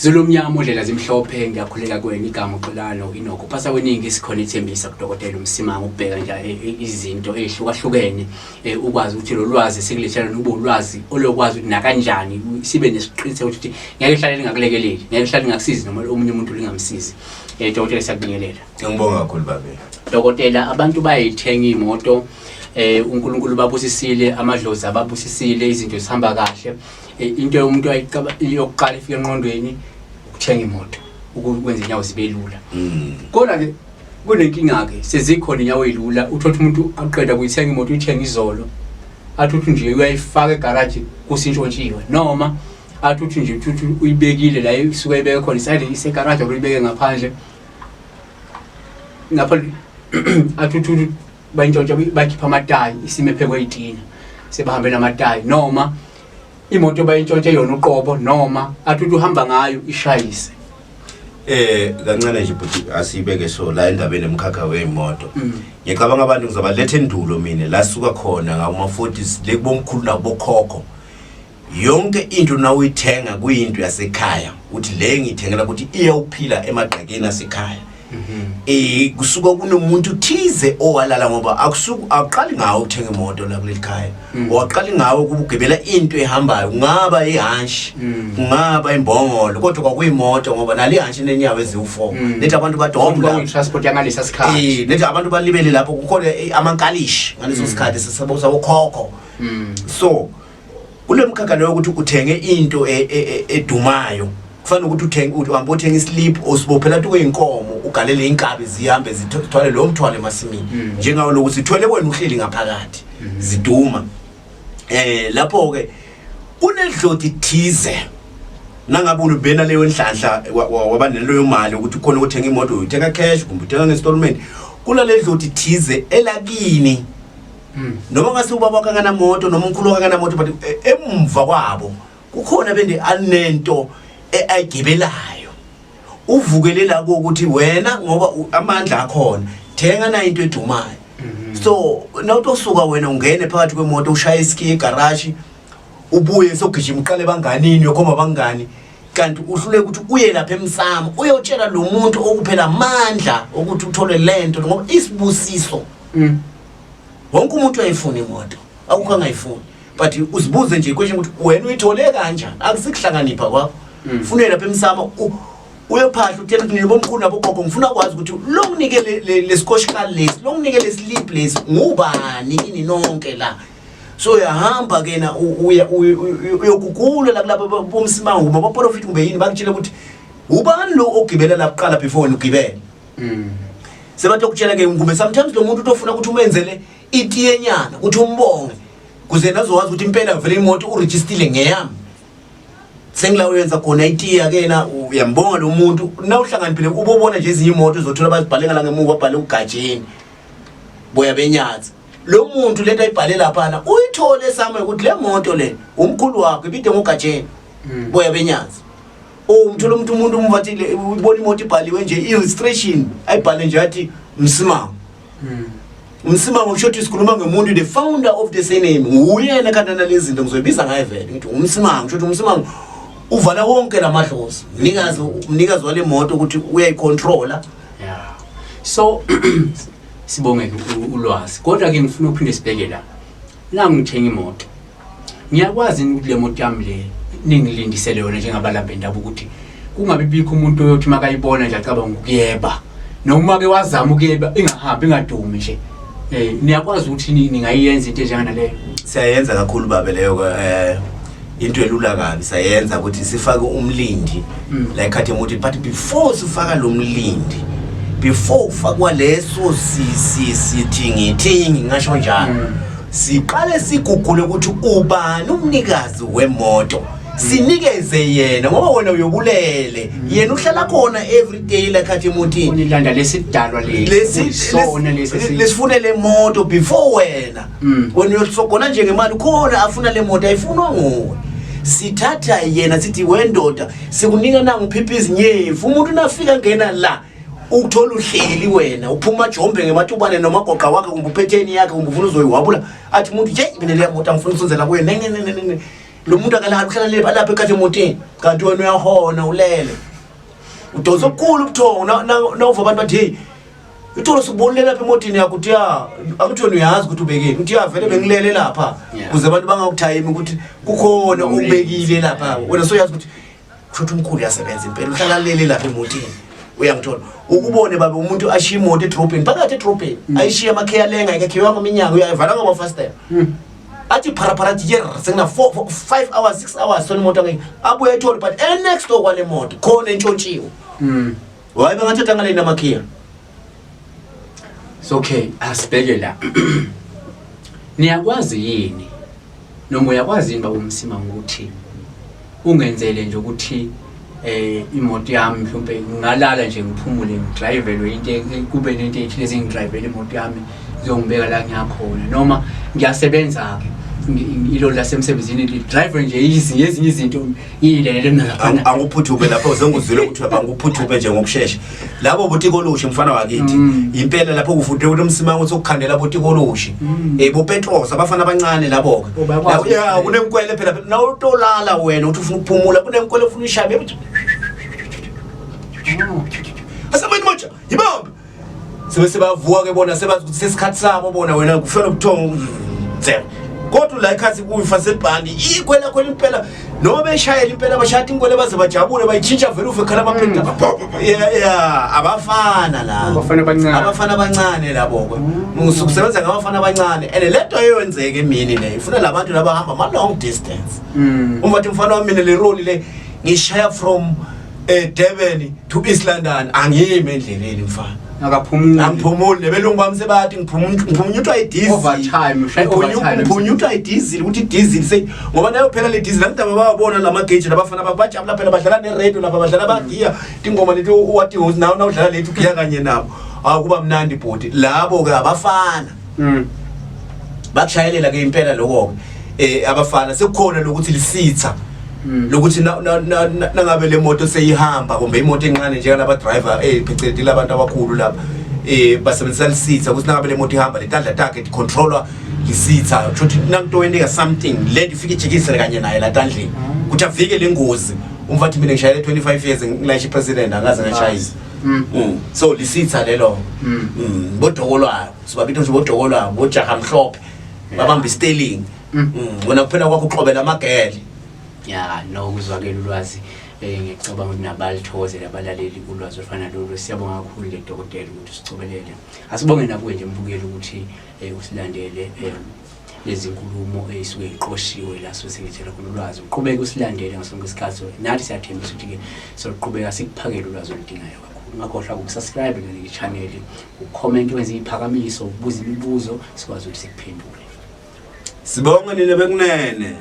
Zulu omnyama odlela zimhlophe, ngiyakhuleka kuwena. Igama uXolano inokho phasa kweningi sikhona ithembisa kudokotela uMsimanga ukubheka nje izinto ezihlukahlukene, ukwazi ukuthi lo lwazi sikulethela ube ulwazi olokwazi ukuthi nakanjani sibe nesiqiniseko ukuthi ngeke lihlale lingakulekeleli, ngeke lihlale lingakusizi noma omunye umuntu lingamsizi. Dokotela, siyakubingelela. Ngibonga kakhulu, babe. Dokotela, abantu bayayithenga imoto, uNkulunkulu babusisile, amadlozi ababusisile, izinto zihamba kahle. Into yomuntu yokuqala ifika enqondweni ukuthenga imoto ukwenza inyawo zibe lula. Kodwa ke kunenkinga ke, sezikhona inyawo ezilula. Uthola umuntu aqeda kuyithenga imoto, uyithenga izolo, athi uthi nje uyayifaka egaraji kusintshontshiwe, noma athi uthi nje uthi uyibekile la isuke ibeke khona, isayide isegaraji or uyibeke ngaphandle ngapha, athi uthi bayintshontsha, bakhipha amatayi, isime phekwe itina, sebahambe namatayi, noma imoto bayintshontshe yona uqobo, noma athi uthi uhamba ngayo ishayise. Kancane nje bhuti, asibeke so la endabeni emkhakha weimoto. Ngicabanga abantu ngizobaletha endulo mina la suka khona ngama 40s le kubomkhulu nabokhokho. Yonke into nawuyithenga kuyinto yasekhaya, uthi le ngiyithengela ukuthi iyawuphila emagqekeni asekhaya. Kusuka kunomuntu thize owalala, ngoba akusuku aqali ngawo ukuthenga imoto la kuleli khaya. Waqali ngawo ukugibela into ehambayo, kungaba ihanshi, kungaba imbongolo, kodwa kwakuyimoto ngoba nali ihanshi nenyawo eziwu4. Nethi abantu badomla. Kwakuyi-transport yangalesa sikhathi. Nethi abantu balibele lapho kukhona amankalishi ngaleso sikhathi sesabo sabokhokho. So kule mkhakha leyo ukuthi uthenge into edumayo, kufanele ukuthi uthenge, uthi uhambe uthenga islip osibophela tuke inkomo, ugalele inkabi zihambe zithwale lo mthwalo emasimini. Njengawo lokuthi sithwele wena uhleli ngaphakathi ziduma. Lapho ke kunedloti thize nangabe ulubena leyo nhlanhla waba naleyo mali ukuthi ukhona ukuthenga imoto, uyithenga cash kumbe uthenga nge-installment, kunale dloti thize elakini. Noma ngase ubaba wakhe akanamoto noma umkhulu wakhe akanamoto, but emva kwabo kukhona bende anento ayigibelayo, uvukele la ukuthi wena ngoba amandla akhona, thenga na into edumayo. So nawutosuka wena ungene phakathi kwemoto, ushaye iski egaraji, ubuye sogijima uqale banganini, uyokhomba bangani, kanti uhluleke ukuthi uye lapha emsamo uyotshela lo muntu okuphela amandla ukuthi uthole lento, ngoba isibusiso. Wonke umuntu uyayifuna imoto, akukho angayifuni, but uzibuze nje question ukuthi wena uyithole kanjani? Akusikuhlakanipha kwakho. Funa lapha emsamo uyophahla, utshela ukuthi nina bomkhulu nabogogo, ngifuna ukwazi ukuthi lo nginike lesikoshikali lesi, lo nginike leslip lesi, ngubani kini nonke la? So uyahamba ke na uya uyogugula la kulabo bomsimango kuma baprofit kumbe yini, bakutshela ukuthi ubani lo ogibela la kuqala before wena ugibele. Sebatokutshela ke kumbe sometimes lo muntu utofuna ukuthi umenzele itiyenyana ukuthi umbonge kuze nazowazi ukuthi impela vele imoto uregistile ngeyami. Sengila uyenza khona itiya ke na, uyambonga lo muntu. Nawuhlakaniphile ubobona nje ezinye imoto uzothola bazibhale ngala ngemuva, babhale ugajeni boya benyathi. Lo muntu lento ayibhale laphana uyithole somewhere ukuthi le moto le umkhulu wakho ibide ngogajeni boya benyathi. Umthola umuntu umvathi ubona imoto ibhaliwe nje i-registration, ayibhale nje athi Msimamo. Umsimango kusho ukuthi sikhuluma ngemuntu, the founder of the surname nguyena kanti nalezi zinto ngizoyibiza ngaye vele, ngithi umsimango. Kusho ukuthi umsimango uvala wonke lamadlozi, umnikazi wale moto ukuthi uyayicontrola. Yeah, so sibonge ulwazi, kodwa ke ngifuna ukuphinde sibheke la la ngithenga imoto. Ngiyakwazi yini ukuthi le moto yami le ningilindisele yona njengabalaphi bendabuko, ukuthi kungabi bikho umuntu oyothi makayibona nje acabanga ukuyeba, noma ke wazama ukuyeba ingahambi, ingadumi nje? Niyakwazi ukuthi ningayenza into enjenganaleyo? Siyayenza kakhulu babe leyo, into elula kabi. Siyayenza ukuthi sifake umlindi la ekhathi emotweni, but before sifaka lo mlindi, before ufakwa leso sithingi ngisho njalo, siqale sigugule ukuthi ubani umnikazi wemoto, sinikeze yena, ngoba wena uyobulele yena uhlala khona every day la khathi emotini. Unilanda lesidalwa lesi sona lesi lesifune le moto before wena. Wena uyosogona nje ngemali khona afuna le moto, ayifunwa nguwe. Sithatha yena sithi, "Wendoda, sikunika nangu phiphi izinyefu." Umuntu nafika ngena la ukuthola uhleli wena uphuma jombe ngematubane nomagoqa wakhe kumbe uphetheni yakhe kumbe ufuna uzoyiwabula, athi umuntu, "Ye, mina leya moto angifuna usonzela kuyo." Ne ne ne ne ne. Lo muntu akalali, uhlala le lapha ekhathi emotini, kanti wena uyahona ulele. Udonsa obukhulu ubuthongo nawuva abantu bathi hey itholo sikubonile lapha emotini yakho, uthi ya, akuthi wena uyazi ukuthi ubekeni, uthi ya vele bengilele lapha kuze abantu bangakuthayimi ukuthi kukhona okubekile lapha. Wena soyazi ukuthi kusho ukuthi umkhulu uyasebenza impela, uhlala alele lapha emotini. Uyangithola? Ukubone babe umuntu ashiye imoto edrobheni, phakathi edrobheni, ayishiye amakheya alenga, ayikakhiwanga iminyango, uyayivala ngamafastela, athi pharaphara, athi yer, sengina 4 5 hours, 6 hours sona imoto angeke abuye ayithole, but e-next door kwale moto khona entshontshiwe. Hayi, bangathatha ngale namakhiya. So okay, asibheke la. Niyakwazi yini noma uyakwazi yini, baba uMsima, ukuthi ungenzele nje ukuthi imoto yami mhlawumbe ngingalala nje ngiphumule, ngidrivelwe into, kube nento ethile ezingidrivela imoto yami izongibeka la ngiyakhona, noma ngiyasebenza-ke, iloli lasemsebenzini lidrive nje ezinye izinto ngiyilele mina laphana? Anguphuthume lapho, senguzwile ukuthi anguphuthume nje ngokushesha labo botikoloshi, mfana wakithi. Impela lapho kufunde ukuthi uMsimanga uthi ukukhandela botikoloshi, boPetros, abafana abancane labo ke. Oh, bayakwazi. Ya, kunenkwele phela nawutolala wena uthi ufuna ukuphumula, kunenkwele ufuna ishabe uthi asamani moja yibambe, sebe sebavuka ke bona, sebazi ukuthi sesikhathi sabo bona, wena kufela ubuthongo tse. Kodwa la ikhathi kuyifaselibhandi ikwela khona impela, noma beshayela impela bashaya inkwele baze bajabule, bayitshintsha vele, uve khala amaphetha. Yeah, abafana la. Abafana abancane. Abafana abancane labo ke, ngisukusebenza ngabafana abancane, and lento eyenzeke emini le ifuna labantu laba hamba ama long distance. Umfathi, mfana wami, mina le roli le ngishaya from Durban to East London, angiyimi endleleni, mfana. Akaphumuli. Angiphumuli, nebelungu bami sebathi ngiphunyuthwa idiesel. Overtime, ushaye overtime. Ngiphunyuthwa idiesel, ukuthi idiesel se ngoba nayo phela le diesel angidaba, bayabona la mageji labafana bajabula phela, badlala ne-radio lapha, badlala bagiya tingoma leti wathi nawe nawudlala lethi ugiya kanye nabo, akuba mnandi bhuti. Labo ke abafana bakushayelela ke impela lokho ke, abafana sekukhona lokuthi lisitha lokuthi nangabe le moto seyihamba, kumbe imoto encane njengalaba driver pheceleti labantu abakhulu lapha, basebenzisa lisitha ukuthi nangabe le moto ihamba, letandla takhe controlwa lisitha, kusho ukuthi nakutoweneka something, le nto ifike ijikisele kanye naye latandleni ukuthi avike le ngozi. Umfathi, mina ngishayele 25 years, ngilayisha ipresident, angaze ngashayisa. So lisitha lelo. Bodokolwayo sibabita nje, bodokolwayo, bojaha mhlophe, babamba isteering. Wena kuphela kwakho uxobela amagele. Ya, no, kuzwakela ulwazi. Ngiyacabanga ukuthi nabalithokozela abalaleli ulwazi olufana lolu. Siyabonga kakhulu le dokotela ukuthi usicobelele. Asibonge nakuwe nje mbukeli ukuthi usilandele lezi nkulumo ey'suke yiqoshiwe la suke singethela khona ulwazi. Uqhubeke usilandele ngaso sonke isikhathi, nathi siyathembisa ukuthi-ke soqhubeka sikuphakele ulwazi oludingayo kakhulu. Ungakhohlwa ukusubscribe naleli channel, ucomment, wenze iy'phakamiso, ubuze imibuzo, sikwazi ukuthi sikuphendule. Sibonge nina bekunene.